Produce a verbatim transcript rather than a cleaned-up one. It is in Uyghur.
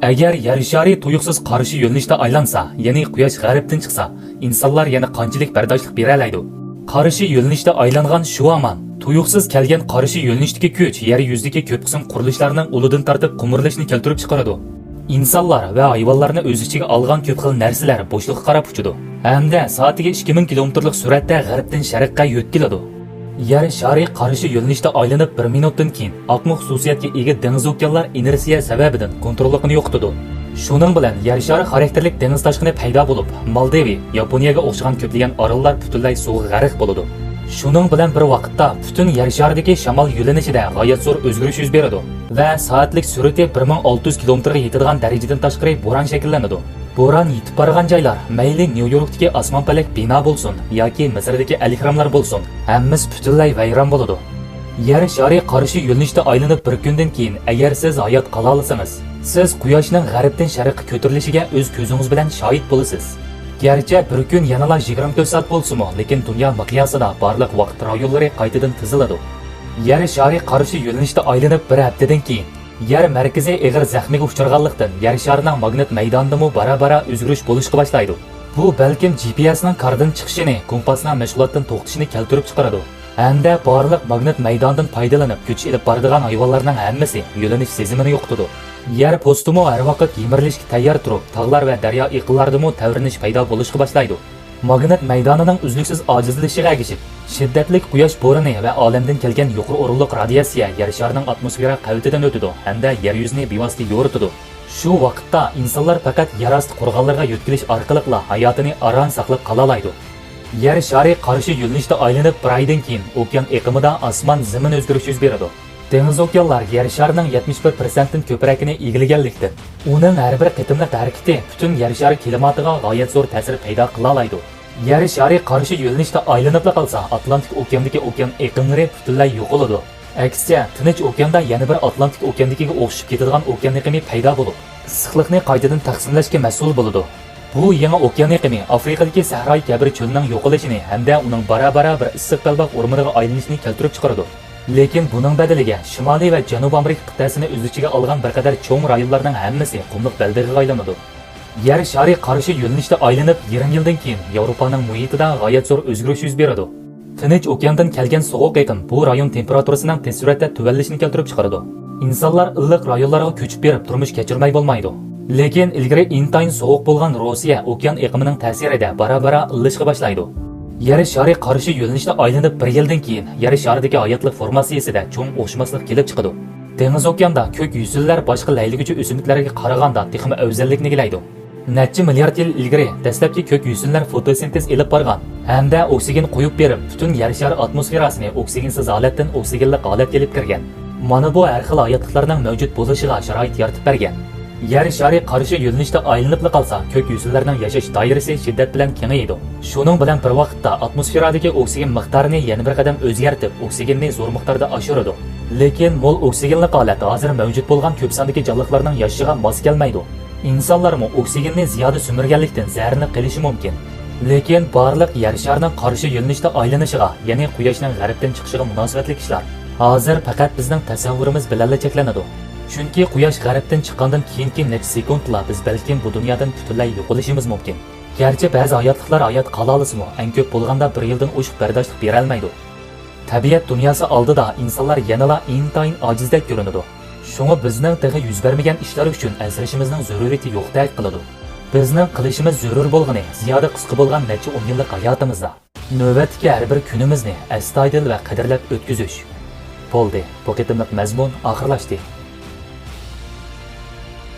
ئەگەر يەر شارى تۇيۇقسىز قارشى يۆنىلىشتە ئايلانسا، يەنى قۇياش غەربتىن چىقسا، ئىنسانلار يەنە قانچىلىك بەرداشلىق بېرەلەيدۇ؟ قارشى يۆنىلىشتە ئايلانغان شۇ ھامان، تۇيۇقسىز كەلگەن قارشى يۆنىلىشتىكى كۈچ يەر يۈزىدىكى كۆپ قىسىم قۇرۇلۇشلارنىڭ ئۇلىدىن تارتىپ قۇمۇرۇلۇشىنى كەلتۈرۈپ چىقىرىدۇ. ئىنسانلار ۋە ھايۋانلارنى ئۆز ئىچىگە ئالغان كۆپ خىل نەرسىلەر بوشلۇققا قاراپ ئۇچىدۇ ھەمدە سائىتىگە ئىككى مىڭ كىلومېتىرلىق سۈرئەتتە غەربتىن شەرققە يۆتكىلىدۇ. يەر شارى قارشى يۆنىلىشتە ئايلىنىپ بىر مىنۇتتىن كېيىن، ئاقما خۇسۇسىيەتكە ئىگە دېڭىز ئوكيانلار ئىنېرسىيە سەۋەبىدىن كونتروللۇقىنى يوقىتىدۇ. شۇنىڭ بىلەن يەر شارى خاراكتېرلىك دېڭىز تاشقىنى پەيدا بولۇپ، مالدىۋى، ياپونىيەگە ئوخشىغان كۆپلىگەن ئاراللار پۈتۈنلەي سۇغا غەرق بولىدۇ. شۇنىڭ بىلەن بىر ۋاقىتتا، پۈتۈن يەر شارىدىكى شامال يۆنىلىشىدە غايەت زور ئۆزگىرىش يۈز بېرىدۇ ۋە سائەتلىك سۈرئىتى بىر مىڭ ئالتە يۈز كىلومېتىرغا يېتىدىغان دەرىجىدىن تاشقىرى بوران شەكىللىنىدۇ. بوران يېتىپ بارغان جايلار، مەيلى نيۇ يوركتىكى ئاسمان پەلەك بىنا بولسۇن ياكى مىسىردىكى ئەلھراملار بولسۇن، ھەممىسى پۈتۈنلەي ۋەيران بولىدۇ. يەر شارى قارشى يۆنىلىشتە ئايلىنىپ بىر كۈندىن كېيىن، ئەگەر سىز ھايات قالالىسىڭىز، سىز قۇياشنىڭ غەربتىن شەرققە كۆتۈرۈلۈشىگە ئۆز كۆزىڭىز بىلەن شاھىت بولىسىز. گەرچە بىر كۈن يەنىلا يىگىرمە تۆت سائەت بولسىمۇ، لېكىن دۇنيا مىقياسىدا بارلىق ۋاقىت رايونلىرى قايتىدىن تىزىلىدۇ. يەر شارى قارشى يۆنىلىشتە ئايلىنىپ بىر ھەپتىدىن كېيىن، يەر مەركىزى ئېغىر زەخمىگە ئۇچرىغانلىقتىن، يەر شارىنىڭ ماگنىت مەيدانىدىمۇ بارا-بارا ئۆزگىرىش بولۇشقا باشلايدۇ. بۇ بەلكىم جى پى ئېسنىڭ كاردىن چىقىشىنى، كومپاسنىڭ مەشغۇلاتتىن توختىشىنى كەلتۈرۈپ چىقىرىدۇ. ھەمدە بارلىق ماگنىت مەيدانىدىن پايدىلىنىپ، كۆچۈش ئېلىپ بارىدىغان ھايۋانلارنىڭ ھەممىسى يۆنىلىش سېزىمىنى يوقىتىدۇ. يەر پوستىمۇ ھەر ۋاقىت يىمىرىلىشكە تەييار تۇرۇپ، تاغلار ۋە دەريا ئېقىنلاردىمۇ تەۋرىنىش پەيدا بولۇشقا باشلايدۇ. ماگنىت مەيدانىنىڭ ئۈزلۈكسىز ئاجىزلىشىشىغا ئەگىشىپ، شىددەتلىك قۇياش بورىنى ۋە ئالەمدىن كەلگەن يۇقىرى ئورۇنلۇق رادىياتسىيە يەر شارىنىڭ ئاتموسفېرا قەۋىتىدىن ئۆتىدۇ ھەمدە يەر يۈزىنى بىۋاسىتە يورۇتىدۇ. شۇ ۋاقىتتا ئىنسانلار پەقەت يەر ئاستى قورغانلىرىغا يۆتكىلىش ئارقىلىقلا ھاياتىنى ئاران ساقلاپ قالالايدۇ. يەر شارى قارشى يۆنىلىشتە ئايلىنىپ بىر ئايدىن كېيىن، ئوكيان ئېقىمىدا ئاسمان زېمىن ئۆزگىرىشى يۈز بېرىدۇ. دېڭىز ئوكيانلار يەر شارىنىڭ يەتمىش بىر پىرسەنتتىن كۆپرەكىنى ئىگىلىگەنلىكتىن، ئۇنىڭ ھەر بىر قېتىملىق ھەرىكىتى پۈتۈن يەر شارى كىلىماتىغا غايەت زور تەسىر پەيدا قىلالايدۇ. يەر شارى قارشى يۆنىلىشتە ئايلىنىپلا قالسا، ئاتلانتىك ئوكياندىكى ئوكيان ئېقىنلىرى پۈتۈنلەي يوقىلىدۇ. ئەكسىچە، تىنچ ئوكياندا يەنە بىر ئاتلانتىك ئوكياندىكىگە ئوخشىشىپ كېتىدىغان ئوكيان ئېقىمى پەيدا بولۇپ، ئىسسىقلىقنى قايتىدىن تەقسىملەشكە مەسئۇل بولىدۇ. بۇ يېڭى ئوكيان ئېقىمى ئافرىقىدىكى سەھرايى كەبىر چۆلىنىڭ يوقىلىشىنى ھەمدە ئۇنىڭ بارا-بارا بىر ئىسسىق بەلباغ ئورمىنىغا ئايلىنىشىنى كەلتۈرۈپ چىقىرىدۇ. لېكىن بۇنىڭ بەدىلىگە شىمالىي ۋە جەنۇبىي ئامېرىكا قىتئەسىنى ئۆز ئىچىگە ئالغان بىر قەدەر چوڭ رايونلارنىڭ ھەممىسى قۇملۇق بەلبېغىغا ئايلىنىدۇ. يەر شارى قارشى يۆنىلىشتە ئايلىنىپ، يېرىم يىلدىن كېيىن ياۋروپانىڭ مۇھىتىدا غايەت زور ئۆزگىرىش يۈز بېرىدۇ. تىنچ ئوكياندىن كەلگەن سوغۇق ئېقىم بۇ رايون تېمپېراتۇرىسىنىڭ تېز سۈرئەتتە تۆۋەنلىشىنى كەلتۈرۈپ چىقىرىدۇ. ئىنسانلار ئىللىق رايونلارغا كۆچۈپ بېرىپ تۇرمۇش كەچۈرمەي بولمايدۇ. لېكىن ئىلگىرى ئىنتايىن سوغۇق بولغان روسىيە ئوكيان ئېقىمىنىڭ تەسىرىدە بارا-بارا ئىللىشقا باشلايدۇ. يەر شارى قارشى يۆنىلىشتە ئايلىنىپ بىر يىلدىن كېيىن، يەر شارىدىكى ھاياتلىق فورماتسىيىسىدە چوڭ ئوخشىماسلىق كېلىپ چىقىدۇ. دېڭىز ئوكياندا كۆك يۈسۈنلەر باشقا لەيلىگۈچى ئۆسۈملۈكلەرگە قارىغاندا تېخىمۇ ئەۋزەللىكنى ئىگىلەيدۇ. نەچچە مىليارد يىل ئىلگىرى دەسلەپكى كۆك يۈسۈنلەر فوتوسىنتېز ئېلىپ بارغان ھەمدە ئوكسىگېن قويۇپ بېرىپ، پۈتۈن يەر شارى ئاتموسفېراسىنى ئوكسىگېنسىز ھالەتتىن ئوكسىگېنلىق ھالەتكە ئېلىپ كىرگەن. مانا بۇ ھەر خىل ھاياتلىقلارنىڭ مەۋجۇت بولۇشىغا شارائىت يارىتىپ بەرگەن. يەر شارى قارشى يۆنىلىشتە ئايلىنىپلا قالسا، كۆك يۈسۈنلەرنىڭ ياشاش دائىرىسى شىددەت بىلەن كېڭىيىدۇ. شۇنىڭ بىلەن بىر ۋاقىتتا، ئاتموسفېرادىكى ئوكسىگېن مىقدارىنى يەنە بىر قەدەم ئۆزگەرتىپ، ئوكسىگېننى زور مىقداردا ئاشۇرىدۇ. لېكىن مول ئوكسىگېنلىق ھالەت ھازىر مەۋجۇت بولغان كۆپ ساندىكى جانلىقلارنىڭ ياشىشىغا ماس كەلمەيدۇ. ئىنسانلارمۇ ئوكسىگېننى زىيادە سۈمۈرگەنلىكتىن زەھەرلىنىپ قېلىشى مۇمكىن. لېكىن بارلىق يەر شارىنىڭ قارشى يۆنىلىشتە ئايلىنىشىغا، يەنى قۇياشنىڭ غەربتىن چىقىشىغا مۇناسىۋەتلىك ئىشلار ھازىر پەقەت بىزنىڭ تەسەۋۋۇرىمىز بىلەنلا چەكلىنىدۇ. چۈنكى قۇياش غەربتىن چىققاندىن كېيىنكى نەچچە سېكۇنتلا بىز بەلكىم بۇ دۇنيادىن پۈتۈنلەي يوقىلىشىمىز مۇمكىن. گەرچە بەزى ھاياتلىقلار ھايات قالالىسىمۇ، ئەڭ كۆپ بولغاندا بىر يىلدىن ئوشۇق بەرداشلىق بېرەلمەيدۇ. تەبىئەت دۇنياسى ئالدىدا ئىنسانلار يەنىلا ئىنتايىن ئاجىزدەك كۆرۈنىدۇ. شۇڭا بىزنىڭ تېخى يۈز بەرمىگەن ئىشلار ئۈچۈن ئەنسىرىشىمىزنىڭ زۆرۈرىيىتى يوقتەك قىلىدۇ. بىزنىڭ قىلىشىمىز زۆرۈر بولغىنى زىيادە قىسقا بولغان نەچچە ئون يىللىق ھاياتىمىزدا نۆۋەتتىكى ھەر بىر كۈنىمىزنى ئەستايىدىل ۋە قەدىرلەپ ئۆتكۈزۈش. بولدى، بۇ قېتىملىق مەزمۇن ئاخىرلاشتى.